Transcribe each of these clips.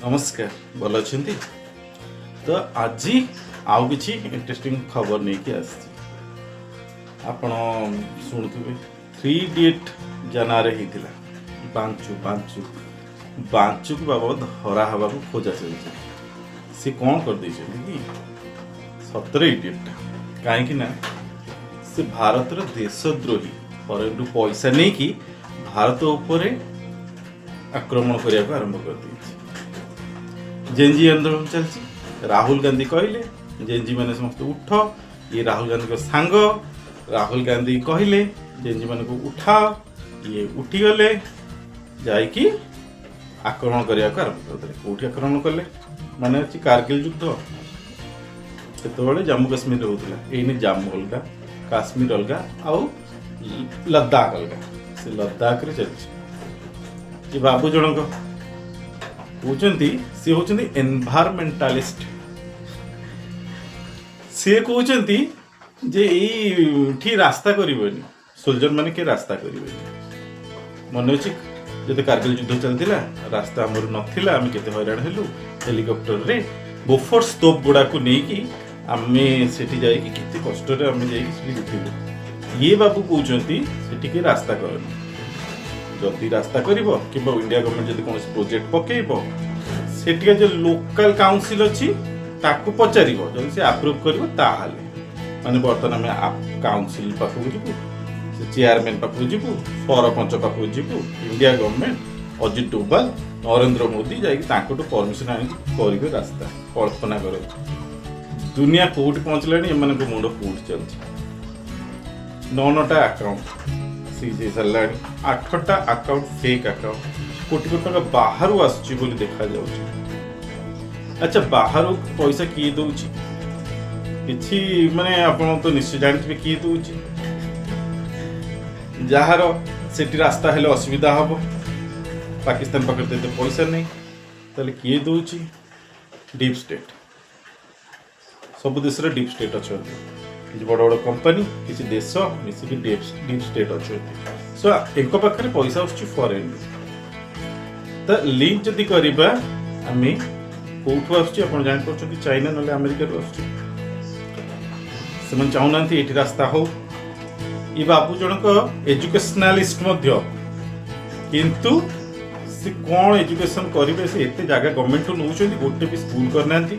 ନମସ୍କାର, ଭଲ ଅଛନ୍ତି ତ? ଆଜି ଆଉ କିଛି ଇଣ୍ଟରେଷ୍ଟିଂ ଖବର ନେଇକି ଆସିଛି। ଆପଣ ଶୁଣୁଥିବେ, ଥ୍ରୀ ଇଡ଼ିଏଟ୍ ଯାନାରେ ହେଇଥିଲା ବାଞ୍ଚୁ। ବାଞ୍ଚୁ, ବାଞ୍ଚୁକୁ ବାବା ଧରା ହେବାକୁ ଖୋଜା ଚାଲିଛି। ସେ କ'ଣ କରିଦେଇଛନ୍ତି କି? ସତରେ ଇଡ଼ିଏଟ୍ଟା, କାହିଁକି ନା ସେ ଭାରତର ଦେଶଦ୍ରୋହୀ। ଫରେନ୍ରୁ ପଇସା ନେଇକି ଭାରତ ଉପରେ ଆକ୍ରମଣ କରିବାକୁ ଆରମ୍ଭ କରିଦେଇଛି। ଜେଞ୍ଜି ଆନ୍ଦୋଳନ ଚାଲିଛି। ରାହୁଲ ଗାନ୍ଧୀ କହିଲେ, ଜେଞ୍ଜି ମାନେ ସମସ୍ତେ ଉଠ। ଇଏ ରାହୁଲ ଗାନ୍ଧୀଙ୍କ ସାଙ୍ଗ। ରାହୁଲ ଗାନ୍ଧୀ କହିଲେ, ଜେଞ୍ଜି ମାନଙ୍କୁ ଉଠାଅ। ଇଏ ଉଠିଗଲେ, ଯାଇକି ଆକ୍ରମଣ କରିବାକୁ ଆରମ୍ଭ କରିଦେଲେ। କୋଉଠି ଆକ୍ରମଣ କଲେ? ମାନେ ଅଛି କାର୍ଗିଲ ଯୁଦ୍ଧ ସେତେବେଳେ ଜାମ୍ମୁ କାଶ୍ମୀରରେ ହଉଥିଲା। ଏଇନି ଜାମ୍ମୁ ଅଲଗା, କାଶ୍ମୀର ଅଲଗା ଆଉ ଲଦାଖ ଅଲଗା। ସେ ଲଦାଖରେ ଚାଲିଛି। ଏ ବାବୁ ଜଣଙ୍କ କହୁଛନ୍ତି, ସିଏ ହଉଛନ୍ତି ଏନଭାରମେଣ୍ଟାଲିଷ୍ଟ। ସିଏ କହୁଛନ୍ତି ଯେ ଏଇଠି ରାସ୍ତା କରିବନି, ସୋଲଜର ମାନେ କିଏ ରାସ୍ତା କରିବେନି। ମନେ ଅଛି, ଯେତେ କାର୍ଗିଲ ଯୁଦ୍ଧ ଚାଲିଥିଲା, ରାସ୍ତା ଆମର ନଥିଲା, ଆମେ କେତେ ହଇରାଣ ହେଲୁ। ହେଲିକପ୍ଟରରେ ବୋଫୋର୍ସ ତୋପ ଗୁଡାକୁ ନେଇକି ଆମେ ସେଠି ଯାଇକି କେତେ କଷ୍ଟରେ ଆମେ ଯାଇକି ସେଠି ଜିତିଲୁ। ଇଏ ବାବୁ କହୁଛନ୍ତି, ସେଠି କେହି ରାସ୍ତା କରନି। ଯଦି ରାସ୍ତା କରିବ କିମ୍ବା ଇଣ୍ଡିଆ ଗଭର୍ଣ୍ଣମେଣ୍ଟ ଯଦି କୌଣସି ପ୍ରୋଜେକ୍ଟ ପକେଇବ, ସେଠିକା ଯୋଉ ଲୋକାଲ କାଉନସିଲ ଅଛି ତାକୁ ପଚାରିବ। ଯଦି ସେ ଆପ୍ରୁଭ୍ କରିବ ତାହେଲେ। ମାନେ ବର୍ତ୍ତମାନ ଆମେ କାଉନସିଲ ପାଖକୁ ଯିବୁ, ସେ ଚେୟାରମ୍ୟାନ ପାଖକୁ ଯିବୁ, ସରପଞ୍ଚ ପାଖକୁ ଯିବୁ, ଇଣ୍ଡିଆ ଗଭର୍ଣ୍ଣମେଣ୍ଟ, ଅଜିତ ଡୋଭାଲ, ନରେନ୍ଦ୍ର ମୋଦି ଯାଇକି ତାଙ୍କଠୁ ପରମିଶନ ଆଣିକି କରିବେ ରାସ୍ତା। କଳ୍ପନା କରନ୍ତୁ, ଦୁନିଆ କୋଉଠି ପହଞ୍ଚିଲାଣି, ଏମାନଙ୍କ ମୁଣ୍ଡ କୋଉଠି ଚାଲିଛି। ନଅ ନଅଟା ଆକାଉଣ୍ଟ ସିଜ୍ ହେଇସାରିଲାଣି, ଆଠଟା account fake account. Crore crore ଟଙ୍କା ବାହାରୁ ଆସୁଛି ବୋଲି ଦେଖାଯାଉଛି। ଆଚ୍ଛା, ବାହାରୁ ପଇସା କିଏ ଦଉଛି? କିଛି ମାନେ ଆପଣ ତ ନିଶ୍ଚୟ ଜାଣିଥିବେ କିଏ ଦଉଛି। ଯାହାର ସେଠି ରାସ୍ତା ହେଲେ ଅସୁବିଧା ହବ, ପାକିସ୍ତାନ ପାଖରେ ତ ଏତେ ପଇସା ନେଇ, ତାହେଲେ କିଏ ଦଉଛି? Deep state. ସବୁ ଦେଶରେ ଡିପ୍ ଷ୍ଟେଟ୍ ଅଛନ୍ତି। କିଛି ବଡ଼ ବଡ଼ କମ୍ପାନୀ, କିଛି ଦେଶ ମିଶିକି ଡିପ୍ ଡିପ୍ ଷ୍ଟେଟ୍ ଅଛନ୍ତି। ସୋ ଏଙ୍କ ପାଖରେ ପଇସା ଆସୁଛି ଫରେନ୍ରୁ। ତ ଲିଙ୍କ ଯଦି କରିବା ଆମେ, କୋଉଠୁ ଆସୁଛି ଆପଣ ଜାଣିପାରୁଛନ୍ତି, ଚାଇନା ନହେଲେ ଆମେରିକାରୁ ଆସୁଛି। ସେମାନେ ଚାହୁଁନାହାନ୍ତି ଏଇଠି ରାସ୍ତା ହଉ। ଏ ବାବୁ ଜଣକ ଏଜୁକେସନାଲିଷ୍ଟ ମଧ୍ୟ, କିନ୍ତୁ ସେ କ'ଣ ଏଜୁକେସନ କରିବେ? ସେ ଏତେ ଜାଗା ଗଭର୍ଣ୍ଣମେଣ୍ଟଠୁ ନେଉଛନ୍ତି, ଗୋଟେ ବି ସ୍କୁଲ କରିନାହାନ୍ତି,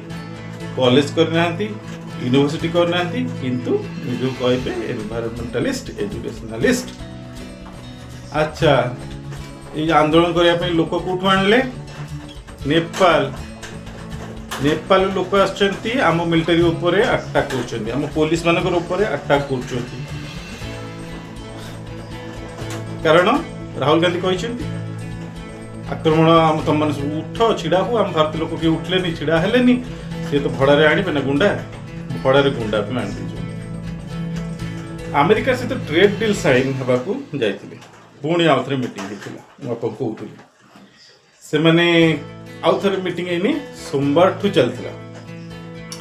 କଲେଜ କରିନାହାନ୍ତି, ୟୁନିଭର୍ସିଟି କରିନାହାନ୍ତି, କିନ୍ତୁ ନିଜକୁ କହିବେ ଏନଭାରମେଣ୍ଟାଲିଷ୍ଟ, ଏଜୁକେସନାଲିଷ୍ଟ। ଆଚ୍ଛା, ଏଇ ଆନ୍ଦୋଳନ କରିବା ପାଇଁ ଲୋକ କୋଉଠୁ ଆଣିଲେ? ନେପାଳ। ନେପାଳ ଲୋକ ଆସୁଛନ୍ତି, ଆମ ମିଲିଟାରୀ ଉପରେ ଆଟାକ୍ କରୁଛନ୍ତି, ଆମ ପୋଲିସ ମାନଙ୍କର ଉପରେ ଆଟାକ୍ କରୁଛନ୍ତି। କାରଣ ରାହୁଲ ଗାନ୍ଧୀ କହିଛନ୍ତି, ଆକ୍ରମଣ ଆମ ତମମାନେ ସବୁ ଉଠ, ଛିଡା ହୁଅ। ଆମ ଭାରତ ଲୋକ କେହି ଉଠିଲେନି, ଛିଡା ହେଲେନି। ସିଏ ତ ଭଡାରେ ଆଣିବେ ନା ଗୁଣ୍ଡା, ଭଡାରେ ଗୁଣ୍ଡା ବି ଆଣି ଦେଇଛନ୍ତି। ଆମେରିକା ସହିତ ଟ୍ରେଡ୍ ଡିଲ୍ ସାଇନ୍ ହେବାକୁ ଯାଇଥିଲେ। ପୁଣି ଆଉ ଥରେ ମିଟିଂ ହେଇଥିଲା, ମୁଁ ଆପଣଙ୍କୁ କହୁଥିଲି। ସେମାନେ ଆଉ ଥରେ ମିଟିଂ ହେଇନି, ସୋମବାରଠୁ ଚାଲିଥିଲା।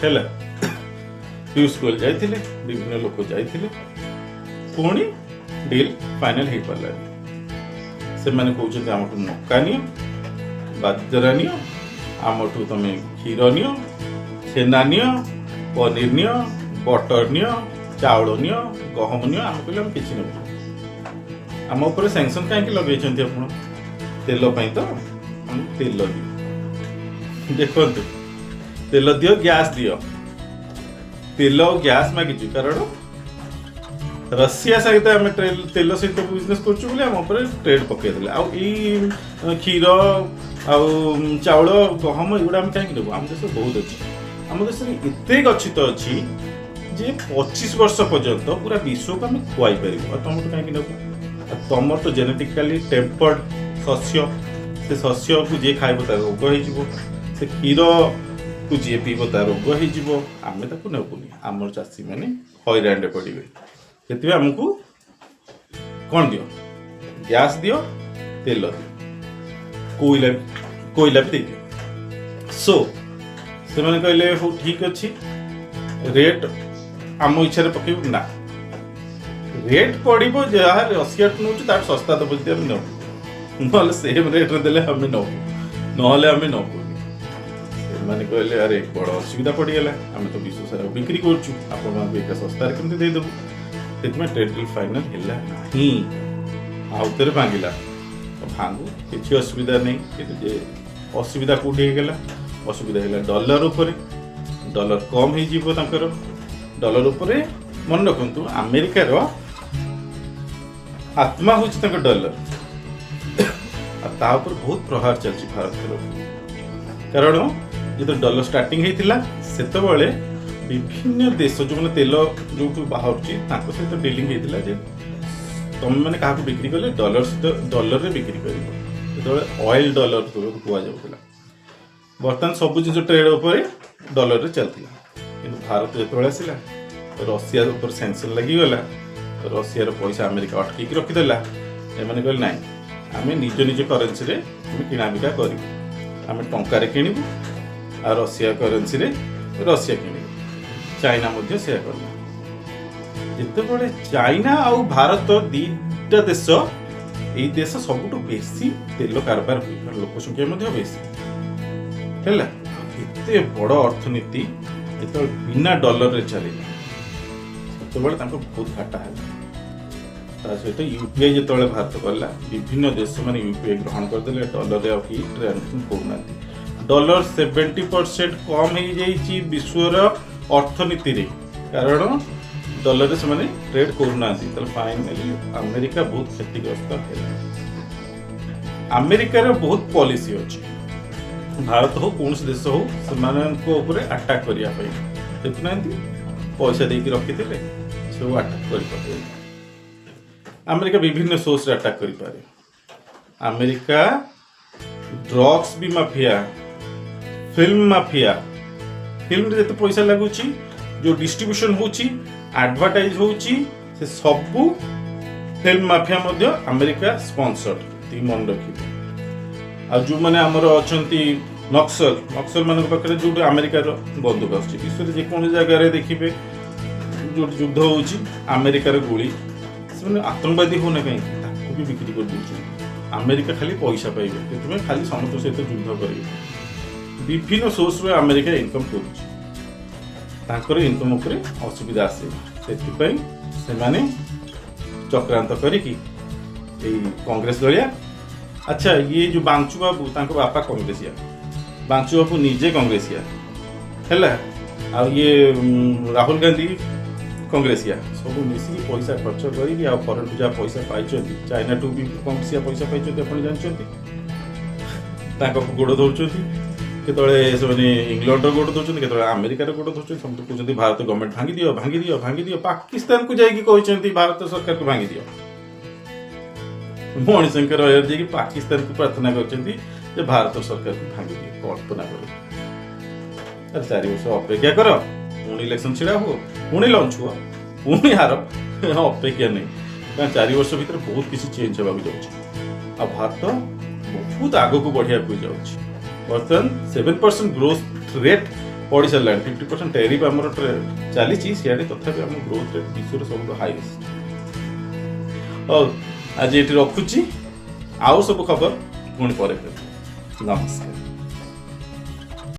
ହେଲା, ପୀୟୁଷ ଗୋଏଲ ଯାଇଥିଲେ, ବିଭିନ୍ନ ଲୋକ ଯାଇଥିଲେ। ପୁଣି ଡିଲ୍ ଫାଇନାଲ ହେଇପାରିଲାନି। ସେମାନେ କହୁଛନ୍ତି, ଆମଠୁ ମକା ନିଅ, ବାଜରା ନିଅ, ଆମଠୁ ତମେ କ୍ଷୀର ନିଅ, ଛେନା ନିଅ, ପନିର ନିଅ, ବଟର ନିଅ, ଚାଉଳ ନିଅ, ଗହମ ନିଅ। ଆମେ କହିଲେ, ଆମେ କିଛି ନେବୁ? ଆମ ଉପରେ ସ୍ୟାଙ୍କସନ୍ କାହିଁକି ଲଗେଇଛନ୍ତି ଆପଣ? ତେଲ ପାଇଁ ତ? ଆମକୁ ତେଲ ଦିଅ। ଦେଖନ୍ତୁ, ତେଲ ଦିଅ, ଗ୍ୟାସ୍ ଦିଅ। ତେଲ ଆଉ ଗ୍ୟାସ୍ ମାଗିଛୁ, କାରଣ ରଷିଆ ସହିତ ଆମେ ତେଲ ସହିତ ବିଜନେସ୍ କରୁଛୁ ବୋଲି ଆମ ଉପରେ ଟ୍ରେଡ୍ ପକେଇଦେଲେ। ଆଉ ଏଇ କ୍ଷୀର ଆଉ ଚାଉଳ, ଗହମ, ଏଗୁଡ଼ା ଆମେ କାହିଁକି ନେବୁ? ଆମ ଦେଶରେ ବହୁତ ଅଛି। ଆମ ଦେଶରେ ଏତେ ଗଚ୍ଛିତ ଅଛି ଯେ 25 ବର୍ଷ ପର୍ଯ୍ୟନ୍ତ ପୁରା ବିଶ୍ୱକୁ ଆମେ ଖୁଆଇ ପାରିବୁ। ଆଉ ତମଠୁ କାହିଁକି ନେବୁ? ଆଉ ତମର ତ ଜେନେଟିକାଲି ଟେମ୍ପର୍ଡ ଶସ୍ୟ। ସେ ଶସ୍ୟକୁ ଯିଏ ଖାଇବ ତାର ରୋଗ ହେଇଯିବ, ସେ କ୍ଷୀରକୁ ଯିଏ ପିଇବ ତା ରୋଗ ହେଇଯିବ। ଆମେ ତାକୁ ନେବୁନି। ଆମର ଚାଷୀମାନେ ହଇରାଣରେ ପଡ଼ିବେ। ସେଥିପାଇଁ ଆମକୁ କ'ଣ ଦିଅ? ଗ୍ୟାସ୍ ଦିଅ, ତେଲ ଦିଅ, କୋଇଲା, କୋଇଲା ବି ଦେଇଦିଅ। ସୋ ସେମାନେ କହିଲେ, ହଉ ଠିକ୍ ଅଛି, ରେଟ୍ ଆମ ଇଚ୍ଛାରେ ପକେଇବୁ ନା? ରେଟ୍ ପଡ଼ିବ, ଯାହା ରଷିଆଠୁ ନେଉଛୁ ତାଠୁ ଶସ୍ତା ଦେବ ଯଦି ଆମେ ନେବୁ, ନହେଲେ ସେମ୍ ରେଟ୍ରେ ଦେଲେ ଆମେ ନେବୁ, ନହେଲେ ଆମେ ନେବୁନି। ସେମାନେ କହିଲେ, ଆରେ ବଡ଼ ଅସୁବିଧା ପଡ଼ିଗଲା, ଆମେ ତ ବିଶ୍ୱ ସାରା ବିକ୍ରି କରୁଛୁ, ଆପଣମାନଙ୍କୁ ଏକା ଶସ୍ତାରେ କେମିତି ଦେଇଦେବୁ? ସେଥିପାଇଁ ଟ୍ରେଡ୍ ଡିଲ୍ ଫାଇନାଲ୍ ହେଲା ନାହିଁ, ଆଉ ଥରେ ଭାଙ୍ଗିଲା। ଭାଙ୍ଗୁ, କିଛି ଅସୁବିଧା ନାହିଁ। କିନ୍ତୁ ଯେ ଅସୁବିଧା କେଉଁଠି ହେଇଗଲା? ଅସୁବିଧା ହେଲା ଡଲର ଉପରେ। ଡଲର କମ୍ ହେଇଯିବ ତାଙ୍କର ଡଲର ଉପରେ। ମନେ ରଖନ୍ତୁ, ଆମେରିକାର ଆତ୍ମା ହେଉଛି ତାଙ୍କ ଡଲର, ଆଉ ତା ଉପରେ ବହୁତ ପ୍ରହାର ଚାଲିଛି ଭାରତ ତରଫରୁ। କାରଣ ଯେତେବେଳେ ଡଲର ଷ୍ଟାର୍ଟିଂ ହେଇଥିଲା, ସେତେବେଳେ ବିଭିନ୍ନ ଦେଶ ଯେଉଁମାନେ ତେଲ ଯେଉଁଠୁ ବାହାରୁଛି, ତାଙ୍କ ସହିତ ଡିଲିଂ ହେଇଥିଲା ଯେ ତମେମାନେ କାହାକୁ ବିକ୍ରି କଲେ ଡଲର ସହିତ ଡଲରରେ ବିକ୍ରି କରିବ। ସେତେବେଳେ ଅଏଲ ଡଲର କୁହାଯାଉଥିଲା। ବର୍ତ୍ତମାନ ସବୁ ଜିନିଷ ଟ୍ରେଡ୍ ଉପରେ ଡଲରରେ ଚାଲିଥିଲା। କିନ୍ତୁ ଭାରତ ଯେତେବେଳେ ଆସିଲା, ରଷିଆ ଉପରେ ସାଙ୍କସନ୍ ଲାଗିଗଲା, ରଷିଆର ପଇସା ଆମେରିକା ଅଟକେଇକି ରଖିଦେଲା। ଏମାନେ କହିଲେ, ନାଇଁ, ଆମେ ନିଜ ନିଜ କରେନ୍ସିରେ ଆମେ କିଣାବିକା କରିବୁ। ଆମେ ଟଙ୍କାରେ କିଣିବୁ ଆଉ ରଷିଆ କରେନ୍ସିରେ ରଷିଆ କିଣିବୁ। ଚାଇନା ମଧ୍ୟ ସେୟା କଲା। ଯେତେବେଳେ ଚାଇନା ଆଉ ଭାରତ ଦିଟା ଦେଶ, ଏଇ ଦେଶ ସବୁଠୁ ବେଶୀ ତେଲ କାରବାର ହୁଏ, କାରଣ ଲୋକ ସଂଖ୍ୟା ମଧ୍ୟ ବେଶୀ ହେଲା। ଏତେ ବଡ଼ ଅର୍ଥନୀତି ଯେତେବେଳେ ବିନା ଡଲରରେ ଚାଲିଲା, ସେତେବେଳେ ତାଙ୍କୁ ବହୁତ ଘାଟା ହେଲା। ତା ସହିତ ୟୁପିଆଇ ଯେତେବେଳେ ଭାରତ କଲା, ବିଭିନ୍ନ ଦେଶମାନେ ୟୁପିଆଇ ଗ୍ରହଣ କରିଦେଲେ, ଡଲରରେ ଆଉ କେହି ଟ୍ରାଞ୍ଜାକ୍ସନ୍ କରୁନାହାନ୍ତି। ଡଲର 70% କମ୍ ହେଇଯାଇଛି ବିଶ୍ୱର ଅର୍ଥନୀତିରେ, କାରଣ ଡଲରରେ ସେମାନେ ଟ୍ରେଡ୍ କରୁନାହାନ୍ତି। ତାହେଲେ ଫାଇନାଲି ଆମେରିକା ବହୁତ କ୍ଷତିଗ୍ରସ୍ତ ହେଲା। ଆମେରିକାର ବହୁତ ପଲିସି ଅଛି, ଭାରତ ହଉ କୌଣସି ଦେଶ ହଉ, ସେମାନଙ୍କ ଉପରେ ଆଟାକ୍ କରିବା ପାଇଁ। ଦେଖୁନାହାନ୍ତି, ପଇସା ଦେଇକି ରଖିଥିଲେ, ସବୁ ଆଟାକ୍ କରିପକେଇଲେ। ଆମେରିକା ବିଭିନ୍ନ ସୋର୍ସରେ ଆଟାକ୍ କରିପାରେ। ଆମେରିକା ଡ୍ରଗ୍ସ ବି ମାଫିଆ, ଫିଲ୍ମ ମାଫିଆ। ଫିଲ୍ମରେ ଯେତେ ପଇସା ଲାଗୁଛି, ଯୋଉ ଡିଷ୍ଟ୍ରିବ୍ୟୁସନ ହେଉଛି, ଆଡଭର୍ଟାଇଜ ହେଉଛି, ସେ ସବୁ ଫିଲ୍ମ ମାଫିଆ ମଧ୍ୟ ଆମେରିକା ସ୍ପନ୍ସର୍ଡ, ଏତିକି ମନେ ରଖିବେ। ଆଉ ଯେଉଁମାନେ ଆମର ଅଛନ୍ତି ନକ୍ସଲ, ନକ୍ସଲ ମାନଙ୍କ ପାଖରେ ଯୋଉଠି ଆମେରିକାର ବନ୍ଧୁକ ଆସୁଛି, ବିଶ୍ୱରେ ଯେକୌଣସି ଜାଗାରେ ଦେଖିବେ ଯୋଉଠି ଯୁଦ୍ଧ ହେଉଛି, ଆମେରିକାର ଗୁଳି, ସେମାନେ ଆତଙ୍କବାଦୀ ହଉନା କାହିଁକି, ତାକୁ ବି ବିକ୍ରି କରିଦେଉଛନ୍ତି। ଆମେରିକା ଖାଲି ପଇସା ପାଇବେ, ସେଥିପାଇଁ ଖାଲି ସମସ୍ତଙ୍କ ସହିତ ଯୁଦ୍ଧ କରିବେ। ବିଭିନ୍ନ ସୋର୍ସରୁ ଆମେରିକା ଇନକମ୍ କରୁଛି, ତାଙ୍କର ଇନକମ୍ ଉପରେ ଅସୁବିଧା ଆସେ। ସେଥିପାଇଁ ସେମାନେ ଚକ୍ରାନ୍ତ କରିକି ଏଇ କଂଗ୍ରେସ ଦଳିଆ। ଆଚ୍ଛା, ଇଏ ଯୋଉ ବାଞ୍ଚୁ ବାବୁ, ତାଙ୍କ ବାପା କଂଗ୍ରେସିଆ, ବାଞ୍ଚୁ ବାବୁ ନିଜେ କଂଗ୍ରେସିଆ ହେଲା, ଆଉ ଇଏ ରାହୁଲ ଗାନ୍ଧୀ କଂଗ୍ରେସିଆ, ସବୁ ମିଶିକି ପଇସା ଖର୍ଚ୍ଚ କରିକି ଆଉ ଫରେନ୍ଠୁ ଯାହା ପଇସା ପାଇଛନ୍ତି, ଚାଇନାଠୁ ବି କଂଗ୍ରେସିଆ ପଇସା ପାଇଛନ୍ତି, ଆପଣ ଜାଣିଛନ୍ତି, ତାଙ୍କ ଗୋଡ଼ ଧରୁଛନ୍ତି। କେତେବେଳେ ସେମାନେ ଇଂଲଣ୍ଡର ଗୋଡ଼ ଧରୁଛନ୍ତି, କେତେବେଳେ ଆମେରିକାର ଗୋଡ଼ ଧରୁଛନ୍ତି। ସମସ୍ତେ କହୁଛନ୍ତି ଭାରତ ଗଭର୍ଣ୍ଣମେଣ୍ଟ ଭାଙ୍ଗିଦିଅ, ଭାଙ୍ଗିଦିଅ, ଭାଙ୍ଗିଦିଅ। ପାକିସ୍ତାନକୁ ଯାଇକି କହିଛନ୍ତି ଭାରତ ସରକାରକୁ ଭାଙ୍ଗିଦିଅ। ମଣିଶଙ୍କର ଅୟର ଯାଇକି ପାକିସ୍ତାନକୁ ପ୍ରାର୍ଥନା କରିଛନ୍ତି ଯେ ଭାରତ ସରକାରକୁ ଭାଙ୍ଗିଦିଅ। କଳ୍ପନା କର। ଆରେ 4 ବର୍ଷ ଅପେକ୍ଷା କର, ପୁଣି ଇଲେକ୍ସନ ଛିଡ଼ା ହୁଅ, ପୁଣି ଲଞ୍ଚ ହୁଅ, ପୁଣି ହାର। ଅପେକ୍ଷା ନାହିଁ, କାରଣ 4 ବର୍ଷ ଭିତରେ ବହୁତ କିଛି ଚେଞ୍ଜ ହେବାକୁ ଯାଉଛି ଆଉ ଭାରତ ବହୁତ ଆଗକୁ ବଢ଼ିବାକୁ ଯାଉଛି। ବର୍ତ୍ତମାନ 7% ଗ୍ରୋଥ ରେଟ୍ ପଡ଼ି ସାରିଲାଣି। 50% ଟେରିଫ୍ ଆମର ଚାଲିଛି ସିଆଡ଼େ, ତଥାପି ଆମ ଗ୍ରୋଥ ରେଟ୍ ବିଶ୍ୱର ସବୁଠୁ ହାଇଏଷ୍ଟ। ହଉ, ଆଜି ଏଠି ରଖୁଛି। ଆଉ ସବୁ ଖବର ପୁଣି ପରେ କରିବି। ନମସ୍କାର।